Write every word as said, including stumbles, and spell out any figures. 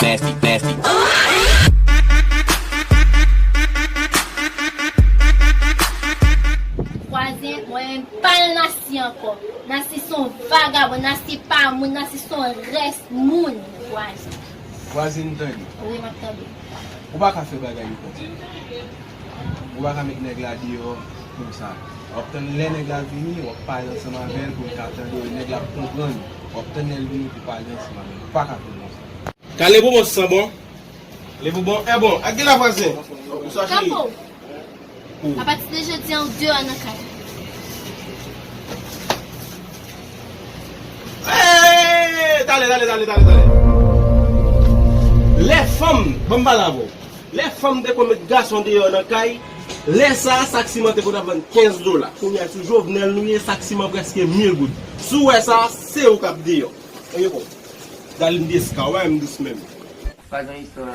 Nasty, nasty. Vwazen, mwen menm pa al Nasty ankò. Nasty se yon vagabon, Nasty pa moun, Nasty se yon rès moun, vwazen. Vwazen, tande. Wi, m ap tande. Ou pa ka fè bagay yo konsa. Ou pa ka met nèg la deyò konsa. W ap tann lè nèg la vini, w ap pale ansanm avè l pou l ka tande w, nèg la ap konprann. W ap tann lè l vini pou pale ansanm avè l. Ou pa ka fè l konsa. Ka leve bon san bon. Leve bon, e bon. Ak gen la vwazen. Ou sa cheri? Kapo, apati de jodi a, ou deyò nan kay. Hey, talè, talè, talè, talè, talè. Lè fanm, ban m pale avè w. Lè fanm te konn met gason deyò nan kay, lè sa a, sak siman te konn ap vann kenz dola. Kounye a, sou Jovenel nou ye, sak siman prèske mil goud. Si w wè sa, se ou k ap deyò. Ebyen bon, Dalindeska, w wè m dous menm. Pa gen istwa.